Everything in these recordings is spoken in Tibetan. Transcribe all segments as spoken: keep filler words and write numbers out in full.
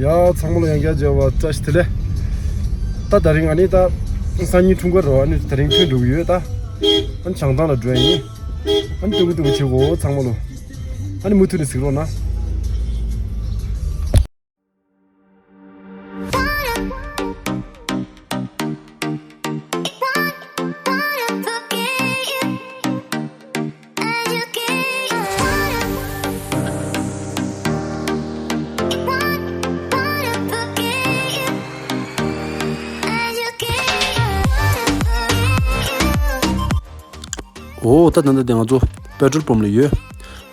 ཡ་ཚང་མ་ལ་ཡང་བསྐྱར་མཇལ་བ་བཀྲ་ཤིས་བདེ་ལེགས། ད་དེ་རིང་ཨ་ནི་ད་སང་ཉིན་འཁྲུངས་སྐར་རེད་བ། ཨ་ནི་དེ་རིང་ཐོན་འགྲོ་གི་ཡོད་ད། ཨ་ནི་བྱང་ཐང་ལ་འགྲོ་ཡ་ཡིན། ཨ་ནི་སྟོན་གི་སྟོན་གི་བྱེད་གོ་ཚང་མ་ལོ། ཨ་ནི་མུ་མཐུད་ནས་གཟིགས་རོགས་གནང་། འོ་ད་ད་ད་དེ་ང་ཚོ་པེ་ཊོལ་པམ་ལ་ཡོད།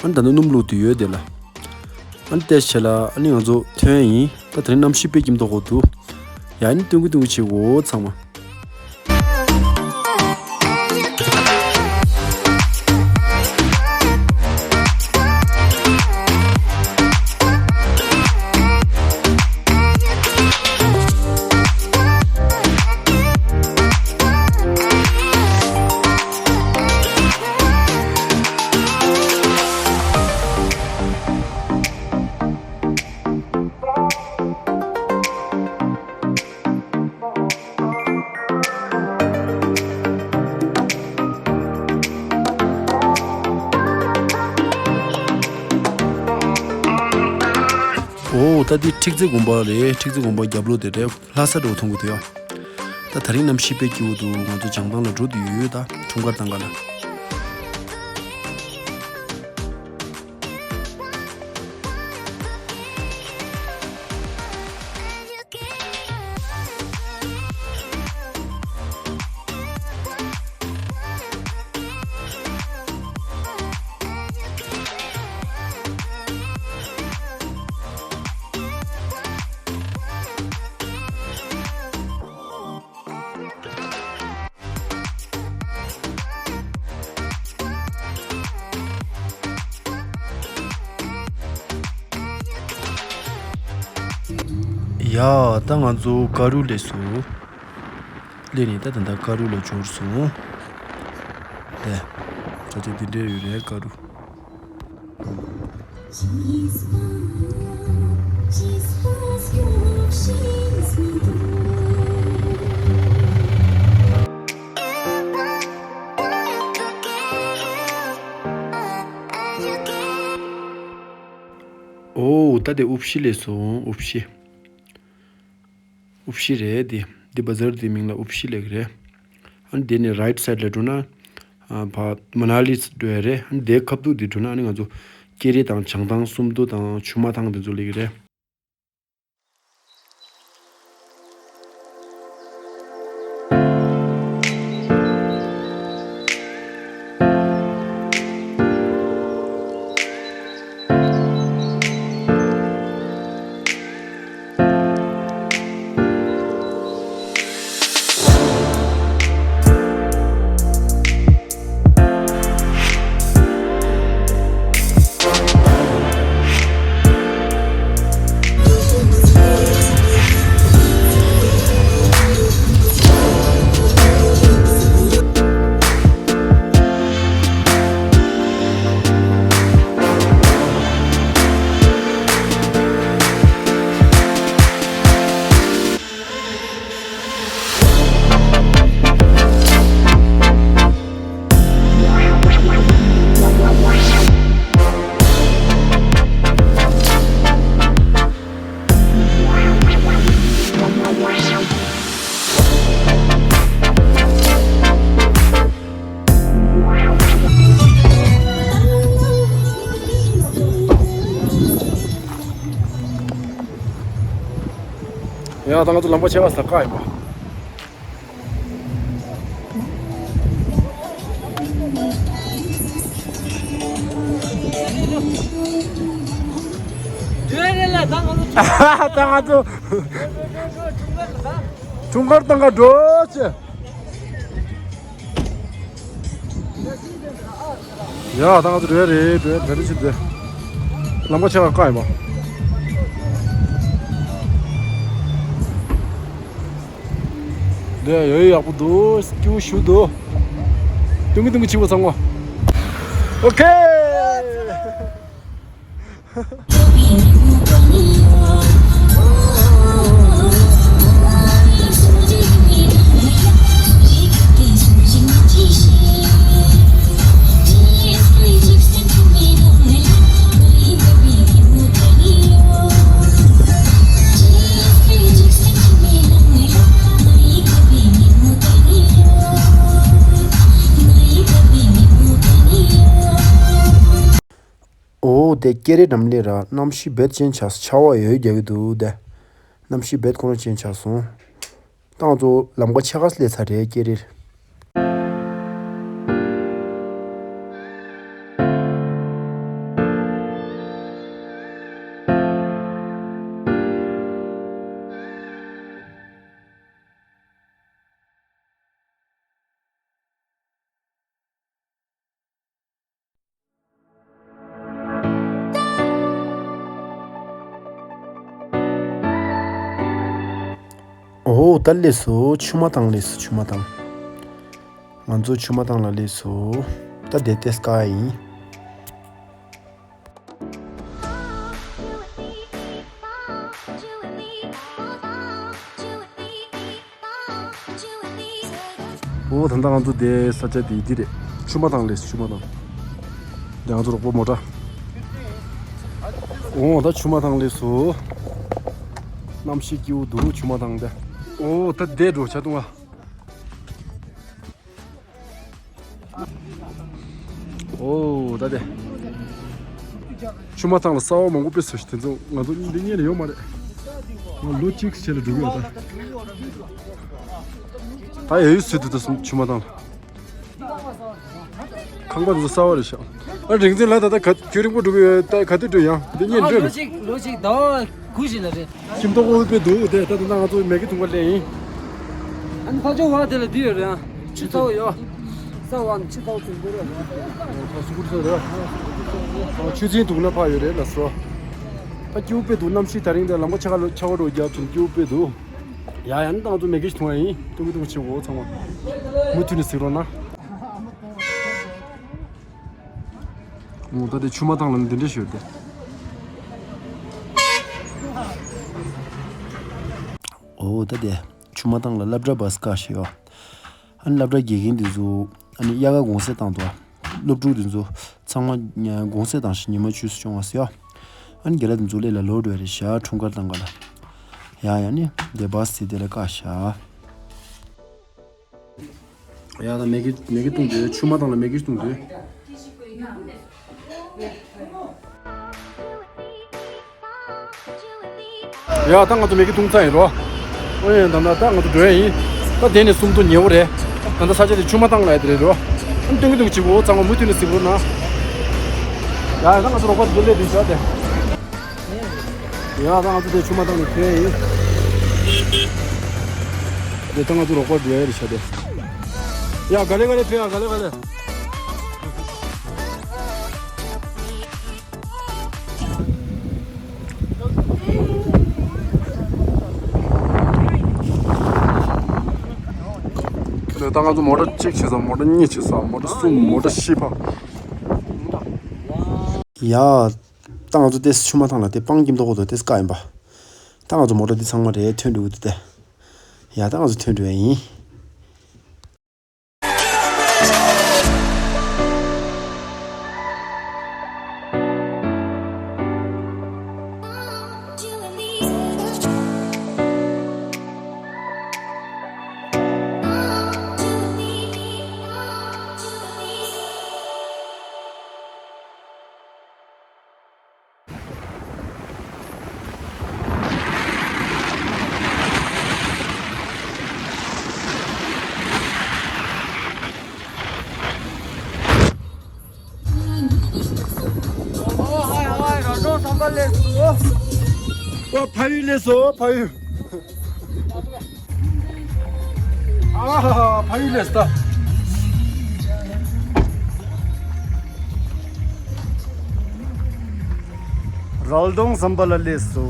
ཨ་ནི་ད་ནི་སྣུམ་བླུགས་དུ་ཡོད་དེ་ལ། ཨ་ནི་ཏེས་བྱས་ལ་ཨ་ནི་ང་ཚོ་ཐོན་ཡིན། ད་དེ་རིང་གནམ་གཤིས་དཔེ་སྐྱིད་མདོག་གོ་འདུག་ཡ་ཨ་ནི་སྟོན་གི་སྟོན་གི་བྱེད་གོ་ཚང་མ། འོ་ད་འདི་ཁྲིག་རྩེ་དགོན་པ་རེད། ཁྲིག་རྩེ་དགོན་པ་རྒྱབ་ལོགས་དེ་རེད། ལྷ་ས་འགྲོ་མཐོང་གི་འདུག་ཡ། ད་དེ་རིང་གནམ་གཤིས་དཔེ་སྐྱིད་པོ་འདུག་ང་ཚོ་བྱང་ཐང་ལ་འགྲོ་འདོད་ཡོད་ད། འཁྲུངས་སྐར་བཏང་ག་ལ། ཡ། ད་ང་ཚོ་ཀ་རུ་སླེབས་སོང་། སླེབས་ནས་ད་ད་ད་ཀ་རུ་ལ་འབྱོར་སོང་། དེ། ད་ཆ་འདི་འདྲ་ཡོད་རེད་ཀ་རུ། ཨོ། ད་དེ་ཨུབ་ཤི་ལས་སོང་། ཨུབ་ཤི། ཨུབ་ཤི་རེད་དེ། འདི་བ་ཛར་དེ་མིང་ལ་ཨུབ་ཤི་ལབ་ཀྱི་རེད། ཨ་ནི་དེ་ནས་རའིཊ་སའིཌ་ལ་འགྲོ་ན། ཨ་ཕ་མ་ན་ལི་འགྲོ་ཡ་རེད། ཨ་ནི་དེའི་ཁ་ཐུག་དེ་འགྲོ་ན་ཨ་ནི་ང་ཚོ་ཀེ་རི་དང་བྱང་ཐང་སུམ་མདོ་དང་ཆུ་མ་ཐང་དེ་ཚོ་སླེབས་ཀྱི་རེད། ཡ་ད་ང་ཚོ་ལམ་ཁ་ཕྱེད་ཀ་ཟ་ཁ་ཡིན་པ། ད་ང་ཚོ་འཁྲུངས་སྐར་བཏང་ག་འགྲོ་ཆེ། ཡ་ད་ང་ཚོ་འགྲོ་ཡ་རེད། འགྲོ་ཡ་ག་རེ་བྱེད་དེ། ལམ་ཁ་ཕྱེད་ཀ་བཀག་ཡིན་པ། འདི་ཡ་ཡོད་ཡག་པོ་འདུག་སྐྱིད་པོ་ཞེ་པོ་འདུག་སྟོན་གི་སྟོན་གི་བྱེད་པ་ཚང་མ། ཨོ་ཁེ། Baby, you got me on. དེ་ཀེ་རེ་འགྲམ་ལས་ར་གནམ་གཤིས་རྦད་ཅན་ཆགས་སོང་། ཆར་པ་ཡོད་རྒྱག་གི་འདུག་དེ། གནམ་གཤིས་རྦད་ཁོ་རང་ཅན་ཆགས་སོང་། ད་ང་ཚོ་ལམ་ཁ་ཕྱེད་ཀ་སླེབས་ཚར་རེད་ཀེ་རེར། འོ་ད་སླེབས་སོང་། ཆུ་མ་ཐང་སླེབས་སོང་། ཆུ་མ་ཐང་། ང་ཚོ་ཆུ་མ་ཐང་ལ་སླེབས་སོང་། ད་དེ་ཏེ་སྐ་ཡིན། འོ་ད་ལྟ་ང་ཚོ་དེ་ས་ཆ་དེ་འདི་རེད། ཆུ་མ་ཐང་སླེབས་སོང་། ཆུ་མ་ཐང་། དེ་ང་ཚོ་རོགས་པ་མོ་ཊ། འོ་ད་ཆུ་མ་ཐང་སླེབས་སོང་། གནམ་གཤིས་སྐྱིད་པོ་འདུག་ཆུ་མ་ཐང་དེ། འོ་ད་དེ་འགྲོ་ཆ་ཏུང་ཨ། ཨོ་ད་དེ། ཆུ་མ་ཐང་ལ་གསར་པ་མང་པོ་དཔེ་བཟོས་ཤག་དེ་ཚོ་ང་ཚོ་འདི་གཉིས་ལ་ཡོད་མ་རེད། ང་ལོ་གཅིག་ཕྱེད་ལ་འགྲོ་གི་ཡོད་ད། ད་ཡ་ཡུལ་སུ་དུ་ད་སོང་ཆུ་མ་ཐང་ལ། ཁང་པ་དེ་ཚོ་གསར་པ་རེད་ཤག་ཨ་རིག་འཛིན་ལགས་ད་ལྟ་ག་རྒྱུན་རིང་པོ་འགྲོ་གི་ཡོད། ད་ག་དུས་འགྲོ་ཡང་འདི་གཉིས་ཨ་འགྲོ་ལོ་རེད། གཅིག་ལོ་གཅིག་ཟླ་བ་དགུ་ཞིག་ལ་རེད། ཁྱིམ་ཐོག་ཨུ་པེ་འདུག་དེ་ད་ད་ང་ཚོ་མེ་གི་ཐུང་པ་ལེན་ཡིན། ཨ་ནི་ཕ་ཇོ་བ་དེ་ལ་འདི་ཡོད་རེད་ཨ། ཆུ་ཚ་བོ་ཡོད། ས་བ་ནི་ཆུ་ཚ་བོ་ཚུན་འདུག་རེད། ཨ་སུ་ཀུར་ཚོ་རེད། ཨ་ཆུ་ཚན་འདུག་ན་ཕ་ཡོད་རེད་ལ་སོ། ད་སྐྱིད་པོ་དཔེ་འདུག་གནམ་གཤིས་དེ་རིང་དེ་ལམ་ཁ་ཆ་ག་ལ་ཆ་བ་རོ་རྒྱབ་ཚུན་སྐྱིད་པོ་དཔེ་འདུག་ཡ་ཡ་ནི་ད་ང་ཚོ་མེ་གི་ཐུང་བ་ཡིན། ཏུང་གི་ཏུང་གི་ཆེ་བོ་ཚང་མ། མུ་མཐུད་ནས་གཟིགས་རོགས་གནང་། ཨོ་ད་དེ་ཆུ་མ་ཐང་ལ་འདི་འདྲ་ཞིག་ཡོད་དེ། ཨོ་ད་དེ་ཆུ་མ་ཐང་ལ་སློབ་གྲྭ་བྷ་སི་བཀག་བཞག་ཡོད། ཨ་ནི་སློབ་གྲྭ་དགེ་རྒན་དེ་ཚོ་ཨ་ནི་དབྱར་ཁ་གུང་སེང་བཏང་འདུག་སློབ་ཕྲུག་དེ་ཚོ་ཚང་མ་གུང་སེང་བཏང་ཞིང་ཉི་མ་བཅུ་ཙམ་བྱུང་བ་ཟེར་ཡོད། ཨ་ནི་རྒན་ལགས་དེ་ཚོ་སླེབས་ལ་ལོག་འགྲོ་ཡ་རེད་ཤག་འཁྲུངས་སྐར་བཏང་ག་ལ། ཡ་ཡ་ནི་དེ་བྷ་སི་དེ་ལ་བཀག་བཞག་ཡ་ད་མེ་གི་མེ་གི་བཏུང་དུས། ཆུ་མ་ཐང་ལ་མེ་གི་བཏུང་དུས། ཡ་ད་ང་ཚོ་མེ་གི་བཏུང་ཚར་ཡིན་རོ། ཨོ་ཡ་ད་ད་ད་ང་ཚོ་འགྲོ་ཡ་ཡིན། ད་དེ་ནས་སུམ་མདོ་ཉེ་བོ་རེད། ད་ད་ས་ཆ་དེ་ཆུ་མ་ཐང་ལ་ཡ་དེ་རེད་རོ། ཨ་ནི་སྟོན་གི་སྟོན་གི་བྱེད་དགོས། ཚང་མ་མུ་མཐུད་ནས་གཟིགས་རོགས་གནང་། ཡ་ད་ང་ཚོ་རོགས་པ་འདི་སླེབས་དུས་ཤོག་དེ། ཡ་ད་ང་ཚོ་དེ་ཆུ་མ་ཐང་ནས་ཐོན་ཡིན། དེ་ད་ང་ཚོ་རོགས་པ་འགྲོ་ཡ་རེད་ཤག་དེ། ཡ་ག་ལེ་ག་ལེ་ཐོན་ཡ་ག་ལེ་ག་ལེ། དེ་ད་ང་ཚོ་མོ་ཊ་གཅིག་བྱས་ཙང་མོ་ཊ་གཉིས་བྱས་ཙང་མོ་ཊ་གསུམ་མོ་ཊ་བཞི་ཕ། ཡ། ད་ང་ཚོ་ཏེས་ཆུ་མ་ཐང་ལ་དེ་སྤང་ཁྱིམ་ཐོག་ཏུ་ཏེས་བཀག་ཡིན་པ། ད་ང་ཚོ་མོ་ཊ་འདི་ཚང་མ་རེད་ཐོན་འགྲོ་གི་འདུག་སྟེ། ཡ་ད་ང་ཚོ་ཐོན་འགྲོ་ཡ་ཡིན། ཨོ་ཧའི་ཧའི་ར་ཏོ་སམ་པ་ལེ་སོ། ཨོ་ཕ་ཡུལ་ལེ་སོ་ཕ་ཡུལ། ཨ་ཧ་ཧ་ཕ་ཡུལ་ལེ་སྟ། རལ་སྡོང་ཟམ་པ་ལ་སླེབས་སོ།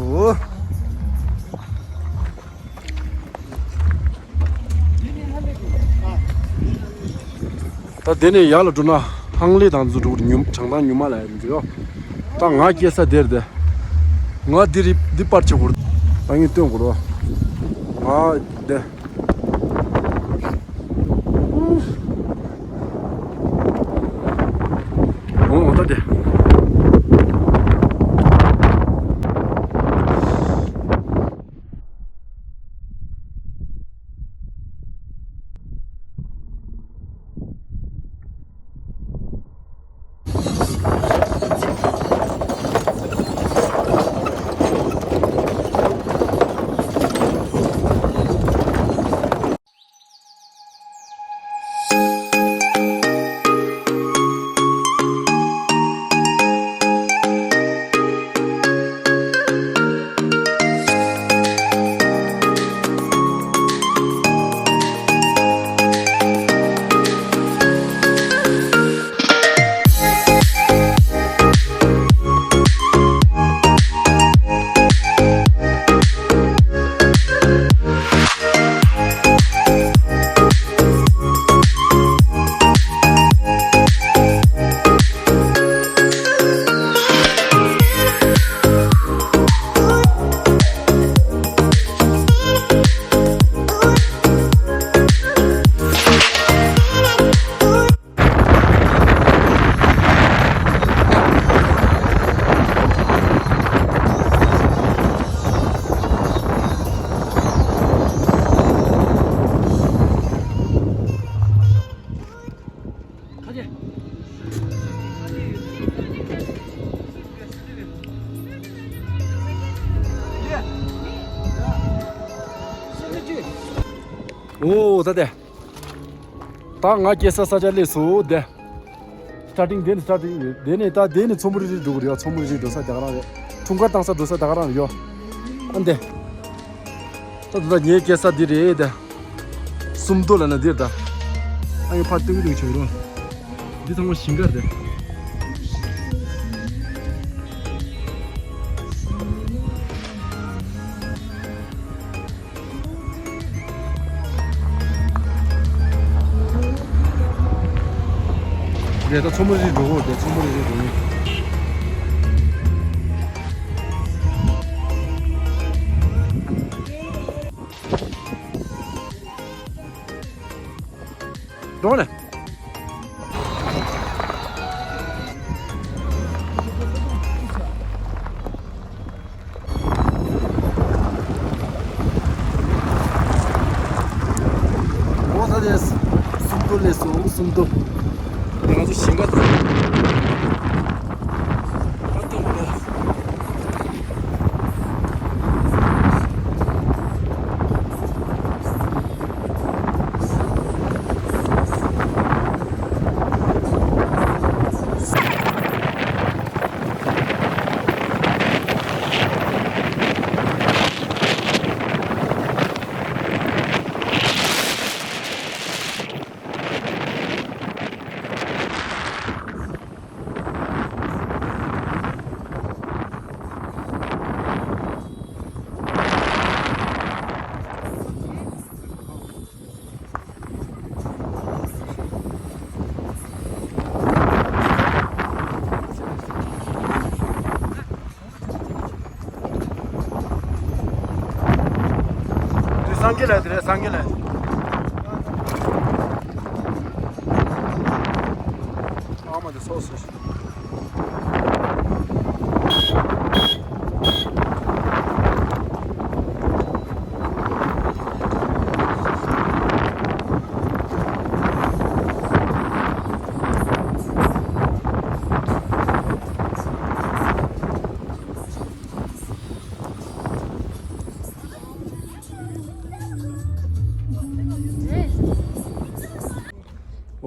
ད་དེ་ནས་ཡར་ལ་འགྲོ་ན་ཧང་ལེ་དང་ཚོ་འགྲོ་གི་ཉུང་བྱང་ཐང་ཉུང་མ་ལ་ཡར་འགྲོ་ཡོད། ད་ང་སྐྱེས་ས་དེར་དེ། ང་འདི་རི་འདི་པར་ཆེ་གུར། ད་ངས་སྟོན་གོ་རོ། ང་དེ། འོང་འོང་ད་དེ། ཨོ་ད་དེ། ད་ང་སྐྱེས་ས་ས་ཆ་སླེབས་སོང་དེ། སི་ཊར་ཊིང་དེ་ནི་སི་ཊར་ཊིང་རེད། དེ་ནི་ད་དེ་ནི་མཚོ་མོ་རི་རི་འགྲོ་གི་རེད། མཚོ་མོ་རི་རི་འགྲོ་ས་དེ་ག་རང་རེད། འཁྲུངས་སྐར་བཏང་ས་འགྲོ་ས་དེ་ག་རང་རེད་ཡོ། ཨ་འདི། ད་ད་ད་ངའི་སྐྱེས་ས་འདི་རེད་དེ། སུམ་མདོ་ལ་ན་འདིར་ད། ཨ་ཡི་ཕར་སྟོན་གི་འདུག་ཆོག་རུང་། འདི་ཚང་མ་ཞིང་ཁ་རེད། རེད། ད་མཚོ་མོ་རི་འགྲོ་གོ་རེད། མཚོ་མོ་རི་རི་འགྲོ་ཡིན། འགྲོ་ནས། འོ་ད་དེ་སུམ་མདོ་སླེབས་སོང་། སུམ་མདོ། ང་ཚོ་ཞིང་ཁ་ཚོ། ཨ་ཏི་ལ། དེ་སངས་རྒྱས་ལ་དེ་རེད། སངས་རྒྱས་ལ། ཨ་མ་དེ་སོ་སོ་ཞིག་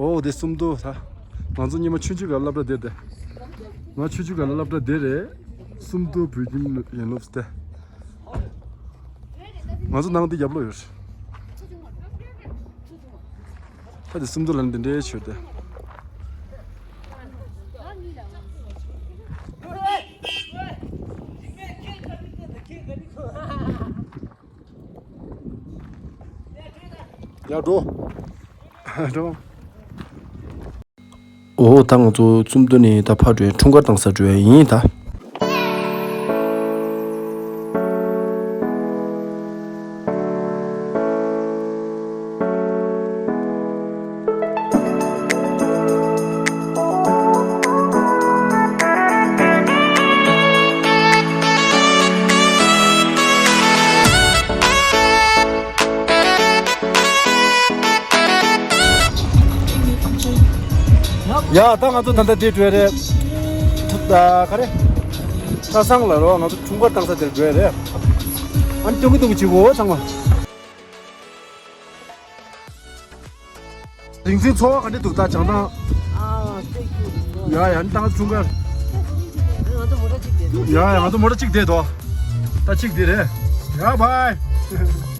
ཨོ་དེ་སུམ་མདོ་ད། ང་ཚོ་ཉི་མ་ཆུང་ཆུང་སྒང་སློབ་གྲྭ་དེ་དེ། ང་ཆུང་ཆུང་སྒང་ལ་སློབ་གྲྭ་དེ་རེད། སུམ་མདོ་བོད་ཁྱིམ་ཡན་སློབ་དེ། ང་ཚོ་ནང་དེ་རྒྱབ་ལོགས་ཡོད་རེད། ད་དེ་སུམ་མདོ་ལ་འདི་འདྲའི་ཆོས་དེ། ཡ་འགྲོ། འགྲོ། ཨོ་ད་ང་ཚོ་སུམ་མདོ་ནས་ད་ཕར་འགྲོ་ཡ། འཁྲུངས་སྐར་བཏང་ས་འགྲོ་ཡ་ཡིན་ད། ཡ་ད་ང་ཚོ་ད་ལྟ་འདིར་འགྲོ་ཡ་རེད། ཐུབ་ད་ག་རེ། ཁ་སང་ལ་རོ་ང་ཚོ་འཁྲུངས་སྐར་བཏང་ས་དེར་འགྲོ་ཡ་རེད། ཨ་ནི་སྟོན་གི་འདུག་གི་བྱེད་གོ་ཚང་མ། རིག་འཛིན་འཚོ་བ་ག་འདྲ་འདུག་ད་བྱང་ཐང་། ཨ་སྟོད་ཀྱི་འདུག་ཡ་ཡ་ནི་ད་ང་ཚོ་འཁྲུངས་སྐར། ང་ཚོ་མོ་ཊ་གཅིག་བསྡད་འདུག་ཡ་ཡ་ང་ཚོ་མོ་ཊ་གཅིག་བསྡད་དོ། ད་གཅིག་འདི་རེད། ཡ་བྷའི།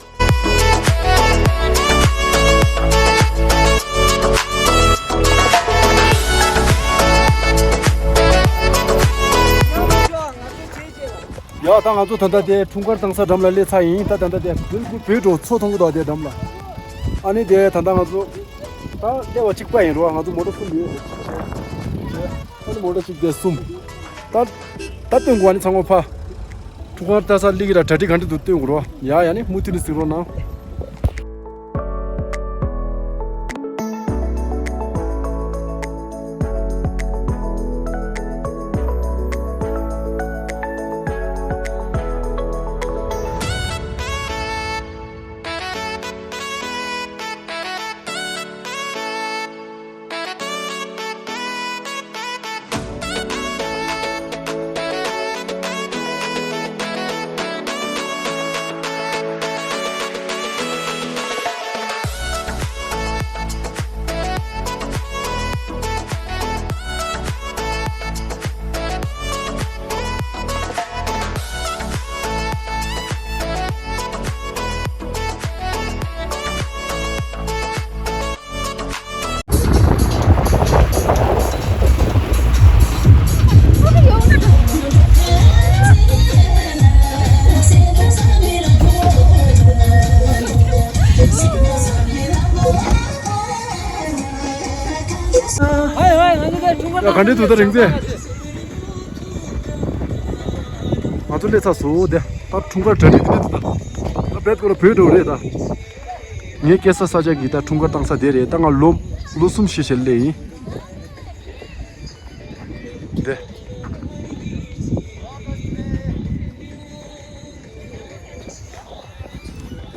ཡ་ད་ང་ཚོ་ད་ལྟ་དེ་འཁྲུངས་སྐར་བཏང་ས་འགྲམ་ལ་སླེབས་ཚར་ཡིན། ད་ད་ལྟ་དེ་བོད་ཀྱི་བོད་འགྲོ་མཚོ་མཐོང་གི་འདུག་དེ་འགྲམ་ལ། ཨ་ནི་དེ་ད་ལྟ་ང་ཚོ་ད་སླེབས་པ་གཅིག་པ་ཡིན་རོ། ང་ཚོ་མོ་ཊ་གསུམ་ཡོད། ཨ་ནི་མོ་ཊ་གཅིག་དེ་གསུམ། ད་ད་སྟོན་དགོས། ཨ་ནི་ཚང་མ་ཕ། འཁྲུངས་སྐར་བལྟ་ས་སླེབས་ཀྱི་ར། གྲ་སྒྲིག་ག་འདྲ་འདུག་སྟོན་དགོས་རོ། ཡ་ཡ་ནི་མུ་མཐུད་ནས་གཟིགས་རོགས་གནང་། ཡ་ག་འདྲས་འདུག་ད་རིང་ཚེ། ང་ཚོ་སླེབས་ཚར་སོང་དེ། ད་འཁྲུངས་སྐར་གྲ་སྒྲིག་དེ་འདྲས་འདུག་ད། ད་བེད་ཀོ་ལ་བོད་འགྲོ་རེད་ད། ངའི་སྐྱེས་ས་ས་ཆ་གི་ད་འཁྲུངས་སྐར་བཏང་ས་དེ་རེད། ད་ང་ལོ་ལོ་གསུམ་བཞི་ཞིག་སླེབས་ཡིན། དེ།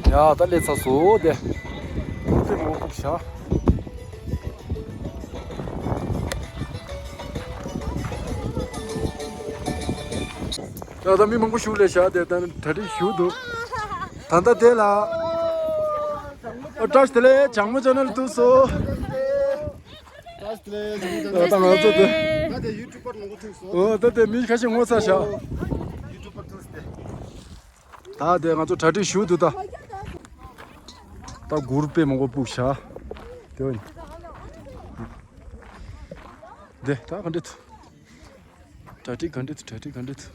ཡ་ད་སླེབས་ཚར་སོང་དེ། དེ་མོ་ཕུག་ཤ། ཡ་ད་མི་མང་པོ་ཞིག་སླེབས་ཤག་དེ་ད་གྲ་སྒྲིག་ཞུ་འདུག་ད་ལྟ་དེ་ལ། ཨོ་བཀྲ་ཤིས་བདེ་ལེགས། བྱང་མོ་ཅེ་ནལ་ཐུག་སོང་། བཀྲ་ཤིས་བདེ་ལེགས། ད་ང་ཚོ་དེ། ད་དེ་ཡུ་ཊུབ་པར་མང་པོ་ཐུག་སོང་། ཨོ་ད་དེ་མི་ཁ་ཤས་ངོ་ཚ་ཤག་ཡུ་ཊུབ་པར་ཐུག་སྟེ། ད་དེ་ང་ཚོ་གྲ་སྒྲིག་ཞུ་འདུག་ད། ད་གུར་དཔེ་མང་པོ་ཕུག་ཤག་དེ་བ་ནི། དེ་ད་ག་འདྲས་ཐུག་གྲ་སྒྲིག་ག་འདྲས་ཐུག་གྲ་སྒྲིག་ག་འདྲས་ཐུག་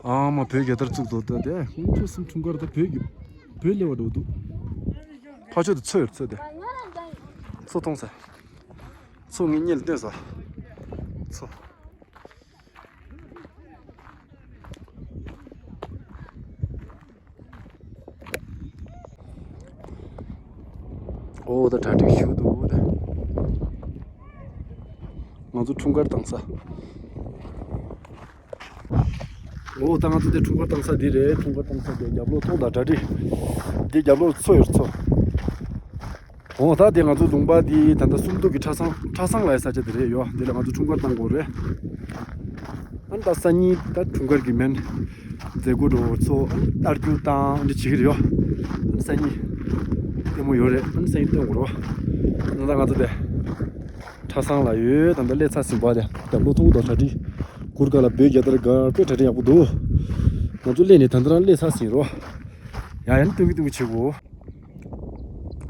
ཨ་མ་བོད་རྒྱལ་དར་བཙུགས་འདུག་ད་དེ་ཁོང་ཚོ་གསུམ་འཁྲུངས་སྐར་ད་བོད་ཀྱི་བོད་སླེབས་པ་འགྲོ་འདུག་ཕ་ཆོས་དུ་ཚོ་ཡོད་ཚོ་དེ། ཚོ་མཐོང་ས། ཚོ་ངས་གཉིད་ལ་བཏོན་ས། ཚོ། ཨོ་ད་གྲ་སྒྲིག་ཞུ་འདུག་ད། ང་ཚོ་འཁྲུངས་སྐར་བཏང་ས། ཨོ་ད་ང་ཚོ་དེ་འཁྲུངས་སྐར་བཏང་ས་འདི་རེད། འཁྲུངས་སྐར་བཏང་ས་དེ་རྒྱབ་ལོགས་མཐོང་དང་གྲ་སྒྲིག་འདི་རྒྱབ་ལོགས་ཚོ་ཡོད་ཚོ། འོ་ད་དེ་ང་ཚོ་ལུང་པ་འདི་ད་ལྟ་སུམ་མདོ་གི་ཁྲ་སང་ཁྲ་སང་ལ་ཡ་ས་ཆ་དེ་རེད་ཡོ། འདི་ལ་ང་ཚོ་འཁྲུངས་སྐར་བཏང་དགོས་རེད། ཨ་ནི་ད་སང་ཉིན་ད་འཁྲུངས་སྐར་གྱི་མེན་མཛད་སྒོ་འགྲོ་ཚོ་ཨ་ནི་རྟ་རྒྱུག་བཏང་འདི་བྱེད་ཀྱི་རེད་ཡོ། ཨ་ནི་སང་ཉིན་ལྟད་མོ་ཡོད་རེད། ཨ་ནི་སང་ཉིན་སྟོན་དགོས་རེད། ད་ལྟ་ང་ཚོ་དེ་ཁྲ་སང་ལ་ཡོད། ད་ལྟ་སླེབས་ཚར་ཟིན་པ་དེ་རྒྱབ་ལོགས་མཐོང་དང་གྲ་སྒྲིག་གུར་དཀར་ལ་བོད་རྒྱལ་དར་དགའ་དཔེ་གྲ་སྒྲིག་ཡག་པོ་འདུག་ང་ཚོ་སླེབས་ནས་ད་ལྟ་རང་སླེབས་ཚར་ཟིན་རོ། ཡ་ཡ་ནི་སྟོན་གི་སྟོན་གི་བྱེད་དགོས།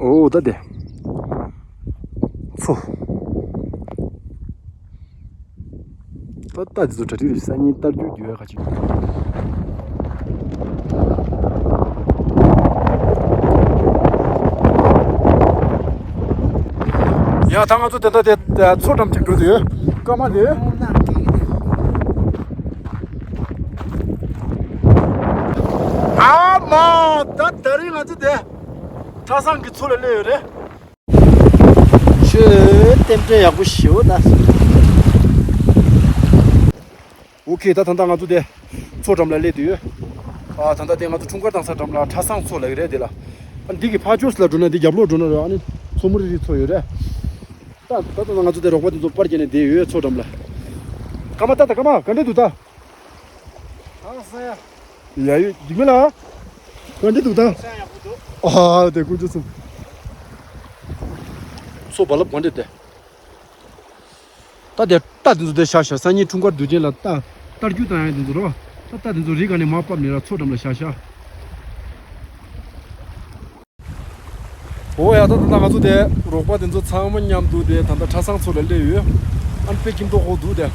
ཨོ་ད་དེ། ཚོ། ད་ལྟ་འདི་ཚོ་གྲ་སྒྲིག་རེད། སང་ཉིན་རྟ་རྒྱུག་རྒྱུག་ཡ་ཁ་ཅིག་ཡ་ད་ང་ཚོ་དེ་འདྲ་དེ་མཚོ་འགྲམ་ཅིག་འགྲོ་དུས་སྐར་མ་དེ། ཨ་མ་ད་ད་རིང་ང་ཚོ་དེ། ཁྲ་སང་གི་མཚོ་ལ་སླེབས་ཡོད་རེད། ཆོས་རྟེན་འབྲེལ་ཡག་པོ་ཞེ་པོ་ད། ཨོ་ཁེ་ད་ད་ལྟ་ང་ཚོ་དེ་མཚོ་འགྲམ་ལ་སླེབས་དུས། ཨ་ད་ལྟ་དེ་ང་ཚོ་འཁྲུངས་སྐར་བཏང་ས་འགྲམ་ལ་ཁྲ་སང་མཚོ་ལབ་ཀྱི་རེད་དེ་ལ། ཨ་འདི་གི་ཕར་ཕྱོགས་ལ་འགྲོ་ན་འདི་རྒྱབ་ལོགས་འགྲོ་ན་རེད། ཨ་ནི་མཚོ་མོ་རི་རི་མཚོ་ཡོད་རེད། ད་ད་ད་ང་ཚོ་དེ་རོགས་པ་དེ་ཚོ་པར་བརྒྱབ་ནས་བསྡད་ཡོད་མཚོ་འགྲམ་ལ། སྐར་མ་ད་ད་སྐར་མ་ག་འདྲས་འདུག་ད། ཨ་ས་ཡ། ཡ་ཡོད་འཇིགས་མེད་ལ། ག་འདྲས་འདུག་ད། ས་ཡ་ཡག་པོ་འདུག་ཨ་དེ་ཀུན་སྤྱོད་གསུམ། མཚོ་རྦ་རླབས་ག་འདྲས་དེ། ད་དེ་རྟ་དེ་ཚོ་དེ་བཞག་བཞག་སང་ཉིན་འཁྲུངས་སྐར་དུས་ཆེན་ལ་རྟ་རྟ་རྒྱུག་བཏང་ཡ་དེ་ཚོ་རོ། ད་རྟ་དེ་ཚོ་རི་ག་ནས་མར་བབས་ནས་ར་མཚོ་འགྲམ་ལ་བཞག་བཞག་ཨོ་ཡ་ད་ད་ད་ང་ཚོ་དེ་རོགས་པ་དེ་ཚོ་ཚང་མ་མཉམ་དུ་དེ་ད་ད་ཁྲ་སང་མཚོ་ལ་སླེབས་ཡོད། ཨ་ནི་དཔེ་སྐྱིད་མདོག་ཁ་པོ་འདུག་དེ།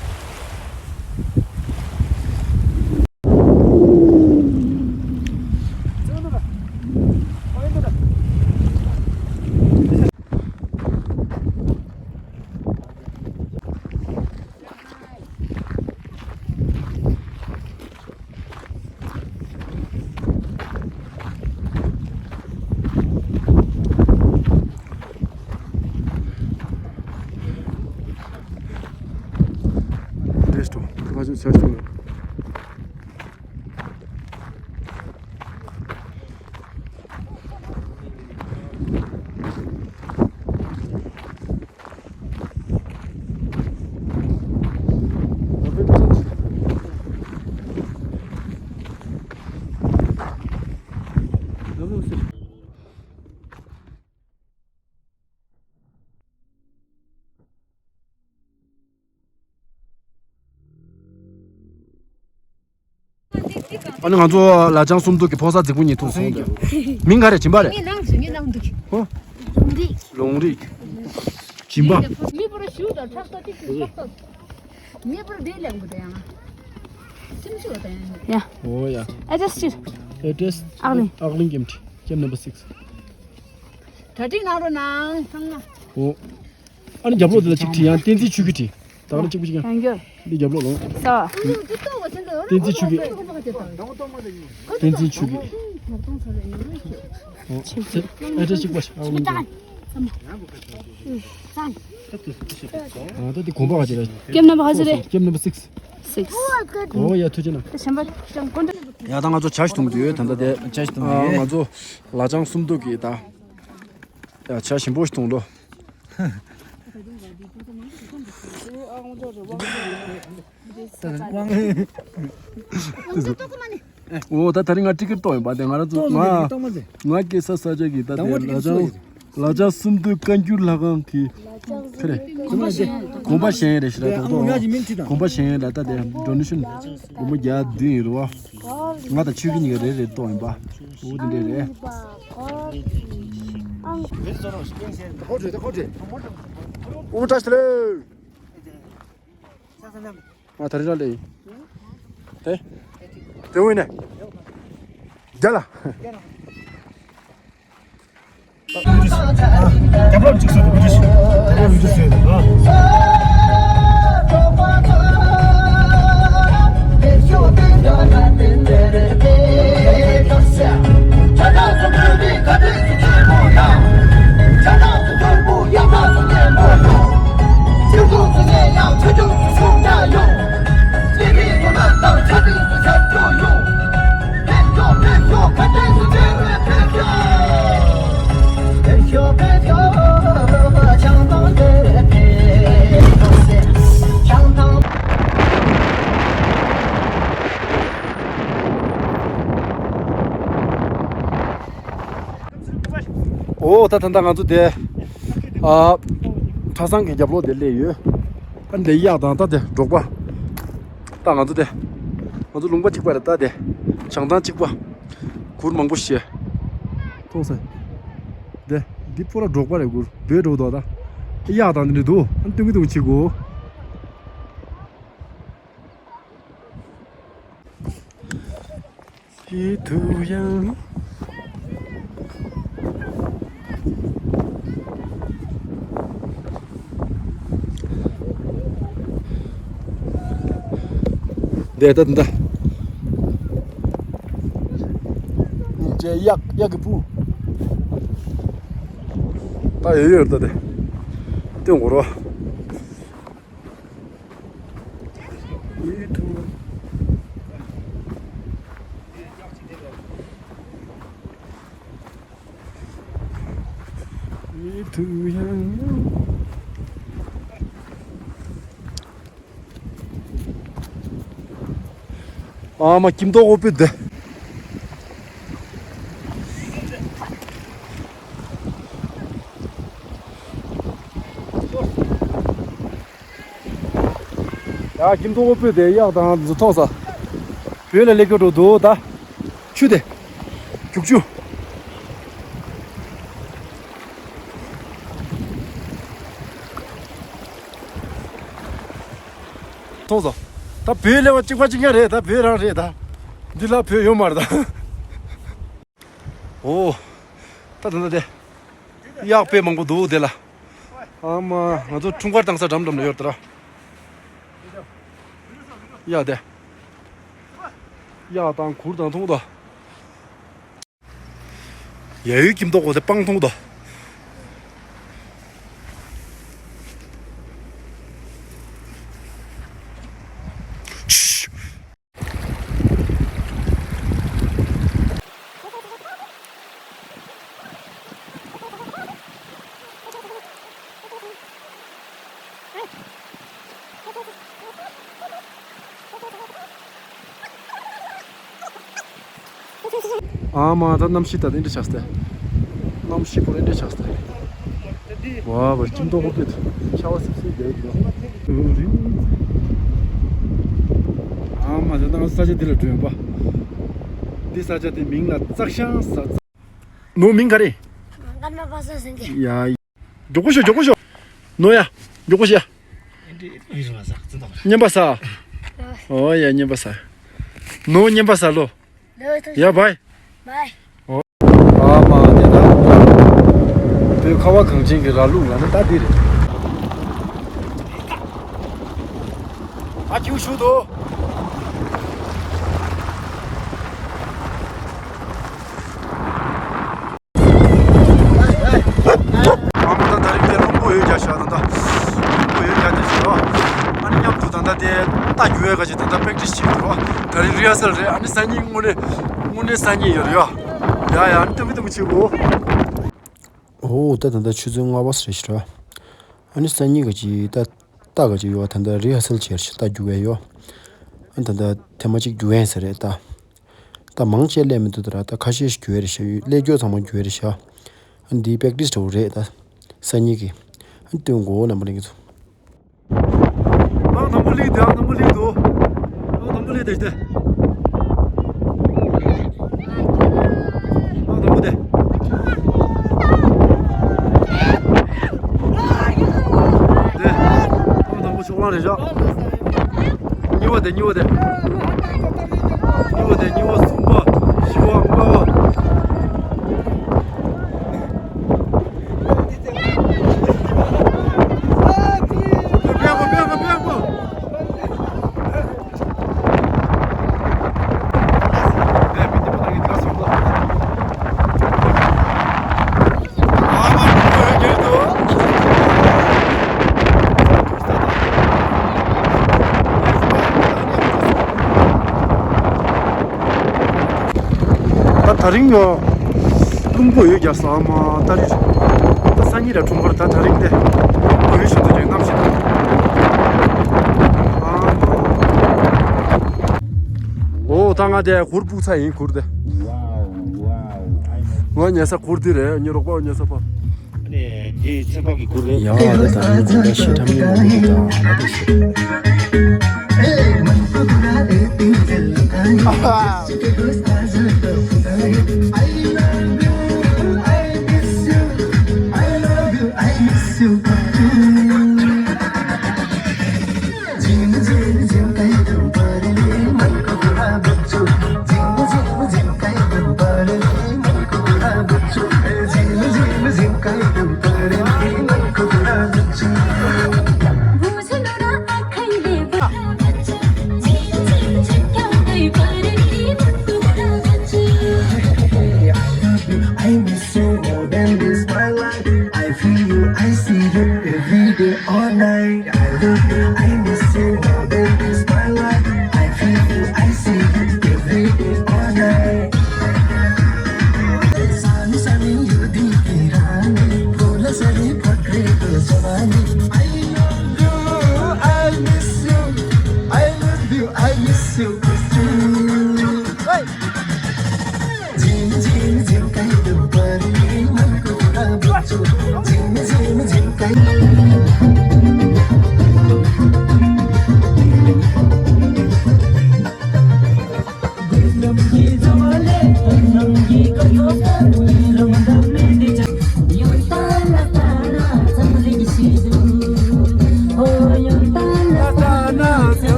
ཨ་ནི་ང་ཚོ་ལ་ལྕང་སུམ་མདོ་གི་ཕོ་གསར་རྫིག་པོ་གཉིས་ཐུག་སོང་དེ། མིང་ག་རེ་སྦྱིན་པ་རེད། ངའི་ནང་ཞུ་ངའི་ནང་འདུག་ཧོ། ལུང་རིགས། ལུང་རིགས། སྦྱིན་པ། མི་བུ་ར་ཞུ་དང་ཁྲག་ས་ཏིག་ཏིག་ཁྲག་ས། མི་བུ་ར་དེ་ལེགས་པོ་དེ་ཡང་། སེམས་ཤུགས་དེ་ཡང་། ཡ། ཨོ་ཡ། ཨ་ཅག་སྤྱིར། Address ཨག་གླིང་། ཨག་གླིང་ཀེམ་ཊི། ཀེམ་ནམ་བར་སིགས། གྲ་སྒྲིག་གནང་རོགས་གནང་། ཨོ། ཨ་ནི་རྒྱབ་ལོགས་དེ་ལ་གཅིག་བྲིས། ཡང་བསྟན་འཛིན་ཆོས་སྐྱིད་བྲིས། ད་ག་ལ་གཅིག་པུ་གཅིག་ཡང་། ཡང་རྒྱབ། འདི་རྒྱབ་ལོགས་ལོ། ས། བསྟན་འཛིན་ཆོས་སྐྱིད། བསྟན་འཛིན་ཆོས་སྐྱིད། ཨོ། ཨེ་འདྲ་གཅིག་པ་ཞིག་ཨ། ཨ། ད་དེ་གོམ་པ་ག་ཅིག་རེད། ཀེམ་ནམ་བར་ག་ཅིག་རེད། ཀེམ་ནམ་བར་སིགས། སིགས། ཨོ་ཡ། ཐུགས་རྗེ་གནང་། ད་གཞན་པ་ཀྲང་ཀོན་ཏེ། ཡ། ད་ང་ཚོ་ཇ་ཞིག་འཐུང་གི་ཡོད། ད་ལྟ་དེ་ཇ་ཞིག་འཐུང་གི་ཡོད། ང་ཚོ་ལ་ཅང་སུམ་མདོ་གི་ད། ཡ། ཇ་ཞིམ་པོ་ཞིག་འཐུང་ལོ། ཨོ། ད་དེ་རིང་ང་ཊི་ཀེ་ཊི་གཏོང་ཡིན་པ། དེ་ང་རང་ཚོ་ང་ང་སྐྱེས་ས་ས་ཆ་གི་ད་དེ་ལ་ཅང་ལ་ཅང་སུམ་མདོའི་བཀའ་འགྱུར་ལྷ་ཁང་གི་ཁ་རེད། དགོན་པ་གཞན་ཡིན་རེད་ཤི་ར། དོག་དོག་དགོན་པ་གཞན་ཡིན་ར། ད་དེ་ཌོ་ནེ་ཤན་སྒོར་མོ་བརྒྱ་བདུན་ཡིན་རེད་བ། ང་དང་ཆོས་སྐྱིད་གཉིས་ཀ་རེ་རེ་གཏོང་ཡིན་པ། ཨོ། དེ་འདྲས་རེད། ཨོ། བཀྲ་ཤིས་བདེ་ལེགས། ང་ད་རེས་རང་ལས་ཡིན། དེ། དེ་འོ་ཡིན་ནས། རྒྱ་ལ། རྒྱབ་ལོགས་གཅིག་སོང་། རྒྱབ་ལོགས་གཅིག་སོང་། ཨོ། ད་ད་ལྟ་ང་ཚོ་དེ། ཨ། གྲྭ་ཚང་གི་རྒྱབ་ལོགས་དེ་སླེབས་ཡོད། ཨ་ནི་དེ་གཡག་དང་། ད་དེ་འབྲོག་པ། ད་ང་ཚོ་དེ། ང་ཚོ་ལུང་པ་གཅིག་པ་རེད། ད་དེ་བྱང་ཐང་གཅིག་པ། གུར་མང་པོ་བཞེས། མཐོང་སོང་། དེ་འདི་པོ་ར་འབྲོག་པ་རེད། གུར་བོད་འགྲོ་འདུག་ད་གཡག་དང་འདི་འདྲ་འདུག་ཨ་ནི་ཏུང་ཏུང་བྱེད་དགོས། ཡིད་དུ་ཡང་། འདི་ད་འདི་ད། གཡག་གཡག་གི་སྤུ། ད་ཡོད་ཡོད་ད་དེ། སྟོན་དགོས་རོ། ཨ་མ། སྐྱིད་མདོག་ཁ་པོ་འདི། ཡ། སྐྱིད་མདོག་ཁ་པོ་འདི། གཡག་དང་འདི་ཚོ་མཐོང་ས། བོད་ལ་སླེབས་ཀྱི་འགྲོ་འདུག་ད་ཆུ་དེ། རྒྱུག་ཆུ། མཐོང་སོང་། ད་བོད་སླེབས་པ་གཅིག་པ་གཅིག་རྐྱང་རེད། ད་བོད་རང་རེད་ད། འདི་ལ་བོད་ཡོད་མ་རེད་ད། ཨོ། ད་ད་ད་དེ། གཡག་དཔེ་མང་པོ་འདུག་དེ་ལ། ཨ་མ། ང་ཚོ་འཁྲུངས་སྐར་བཏང་ས་འགྲམ་འགྲམ་ལ་ཡོད་དེ་ར། གཡག་དེ། གཡག་དང་གུར་དང་མཐོང་དོ། ཡ། ཡུལ་སྐྱིད་མདོག་ཁ་པོ་དེ་སྤང་མཐོང་དོ། ཨ་མ། ད་གནམ་གཤིས་ད་དེ་འདྲ་ཆགས་ཏེ། གནམ་གཤིས་པོ་རེ་འདྲ་ཆགས་ཏེ། ཝ་ཝ། སྐྱིད་མདོག་ཁ་པོ་དེ། ཤ་བ་སིབ་སིབ་རེད་འདུག་ཨ་མ། ད་ང་ས་ཆ་འདི་ལ་འགྲོ་ཡོང་པ། འདི་ས་ཆ་དེ་མིང་ལ་ཙག་ཤང་ཟེར། ནོ་མིང་ག་རེ། ཀརྨ་པ་སངས་ཟེར་གི། ཡ། མགྱོགས་པོ་ཤོག་མགྱོགས་པོ་ཤོག་ནོ་ཡ། མགྱོགས་པོ་ཤོག་ཡ། བརྙན་པ་ཟ། ཨོ་ཡ། བརྙན་པ་ཟ། ནོ་བརྙན་པ་ཟ་ལོ། ཡ་བའི། ཨ་མ་དེ་ད། བོད་ཁ་བ་གངས་ཅན་གྱི་ར་ལུག་ལ་ནི་ད་འདི་རེད། ཨ་ཁྱུ་ཤུ་དོ། ཨ་མ་ད་ད་རིང་དེ་རླུང་བུ་ཡོད་རྒྱ་ཤ་ད་ད། རླུང་བུ་ཡོད་རྒྱ་དེ་ཤ་རོ། ཨ་ནི་མཉམ་དུ་ད་ད་དེ་ད་རྒྱུ་བའི་ག་ཅིག་ད་ད་པེག་ཏིས་བྱེད་དུ་རོ། ད་རིང་རི་ཧ་སལ་རེད། ཨ་ནི་སང་ཉིན་དངོས་གནས་དངོས་གནས་སང་ཉིན་ཡོད་རེད་ཡ། ཡ་ཡ། ཨ་ནི་ཏུ་མི་ཏུ་མི་བྱེད་གོ། ཨོ་ད་ད་ད་ཆུ་ཚོད་ལྔ་པ་རེད་ཤ་རོ། ཨ་ནི་སང་ཉིན་ག་ཅིག་ད་ད་ག་ཅིག་ཡོད་ད་ད་རི་ཧ་སལ་བྱེད་ཤ་ད་རྒྱུ་བའི་ཡོད། ཨ་ནི་ད་ད་ཐེངས་མ་གཅིག་རྒྱུ་བའི་ས་རེད་ད། ད་མང་ཆེ་སླེབས་མི་འདུག་ད་ར། ད་ཁ་ཤས་ཤིག་རྒྱུ་བའི་རེད་ཤག་ཡོད་སླེབས་རྒྱུ་ཚང་མ་རྒྱུ་བའི་རེད་ཤག་ཨ་འདིའི་པེག་ཏིས་འདྲ་བོ་རེད་ད། སང་ཉིན་གྱི། ཨ་སྟོན་གོ་རྣམ་པ་ལྷན་རྒྱས་ཚོ། ཨང་དང་པོ་སླེབས་འདུག་ཨང་དང་པོ་སླེབས་འདུག་ཨང་དང་པོ་སླེབས་འདུག་ཟེར་ཏེ། ཨང་དང་པོ་དེ། དེ། ཨང་དང་པོ་ཕྱོགས་གླང་རེད་ཤག་གཉིས་པ་དེ། གཉིས་པ་དེ། གཉིས་པ་དེ། གཉིས་པ། གསུམ་པ། བཞི་པ། ལྔ་པ། ད་ད་རིང་ཡོ། རླུང་བུ་ཡོད་རྒྱ་ས་མ་ད་རེད། ད་སང་ཉིན་ར་ཁྲོམ་སྐོར་ད་ད་རིང་དེ། རླུང་བུ་ཡོད་ཤིན་ཏུ་ཅིག་གནམ་གཤིས་ད། ཨོ་ད་ང་དེ་གུར་སྤུག་ཚར་ཡིན་གུར་དེ། ང་ཉལ་ས་གུར་དེ་རེད། ངའི་རོགས་པ་ཉལ་ས་པ། ནས་དེའི་ཚན་པ་གི་གུར་རེད། ཡང་ཨ་ད་ད་ད་ད་ཤི་ཁྲམ་ཡོད་མ་རེད་ད་ང་དེ་ཤི། I miss you more than this, my life. I feel you, I see you every day, all night. I love you, I miss you more than this, my life. I feel you, I see you every day, all night. Sunny, sunny, you the Kirani, Pula Sari, Pakri, Jawani. I love you, I miss you, I love you, I miss you, it's true. Hey!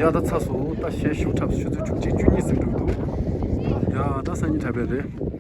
ད་ད་ཚ་སོ་ད་གཞས་ཤུགས་འཁྲབ་ཆུ་ཚོད་བཅུ་གཅིག་བཅུ་གཉིས་ཟིན་འགྲོ་གི་འདུག་ཡ་ད་སང་ཉིན་འཁྲབ་པ་རེད།